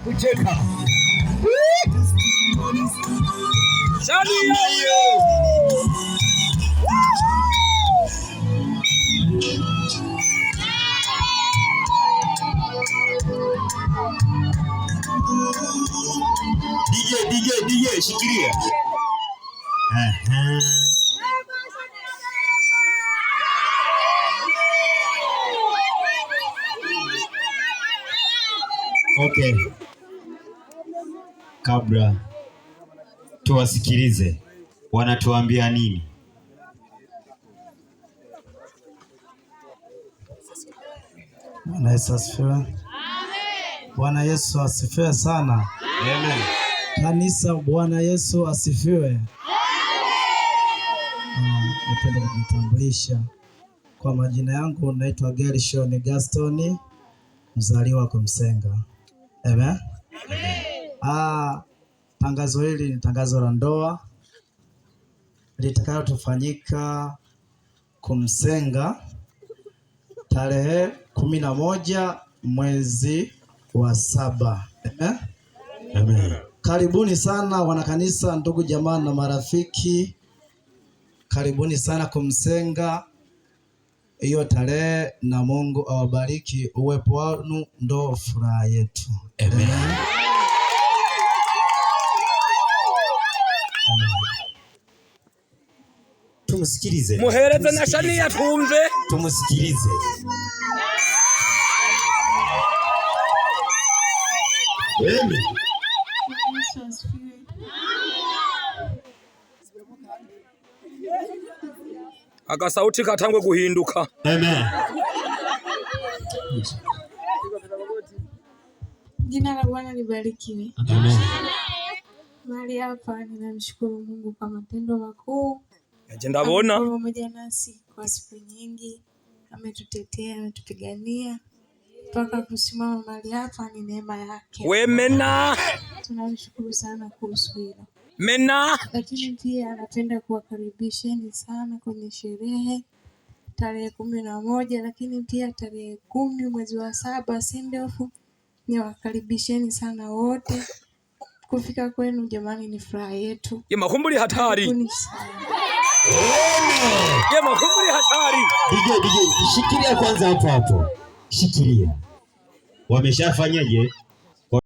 Kucheka. Shani DJ, DJ, DJ, shikilia. Aha. Okay. Kabla tuwasikilize wanatuambia nini. Bwana Yesu asifiwe. Bwana Yesu asifiwe sana. Amen. Kanisa, Bwana Yesu asifiwe. Napenda kujitambulisha kwa majina yangu, naitwa Gershon Gaston, mzaliwa Kumsenga. Amen. Tangazo hili ni tangazo la ndoa litakalotofanyika Kumsenga tarehe 11 mwezi wa 7. Amen. Amen. Karibuni sana wanakanisa, ndugu jamaa na marafiki, karibuni sana Kumsenga hiyo tarehe, na Mungu awabariki. Uwepo wenu ndo furaha yetu. Amen. Tumusikilize. Muhereze na Shani atumve. Tumusikilize. Amen. Yesu asifiwe. Agasauti katangwe guhinduka. Amen. Jina la Bwana libarikiwe. Amen. Mahali hapa ninamshukuru Mungu kwa matendo makuu. Aje ndabona. Amekuwa pamoja nasi kwa siku nyingi, ametutetea, ametupigania mpaka kusimama mahali hapa, ni neema yake. Wemena. Tunamshukuru sana kuhusu hilo. Mena. Lakini pia napenda kuwakaribisheni sana kwenye sherehe tarehe 11, lakini pia tarehe 10 mwezi wa 7 Sendofu. Niwakaribisheni sana wote. Kufika kwenu jamani ni furaha yetu. Ye makumbuli hatari. Karibuni sana. Ye makumbuli hatari. DJ, DJ, shikilia kwanza hapo hapo. Shikilia. Wameshafanyaje?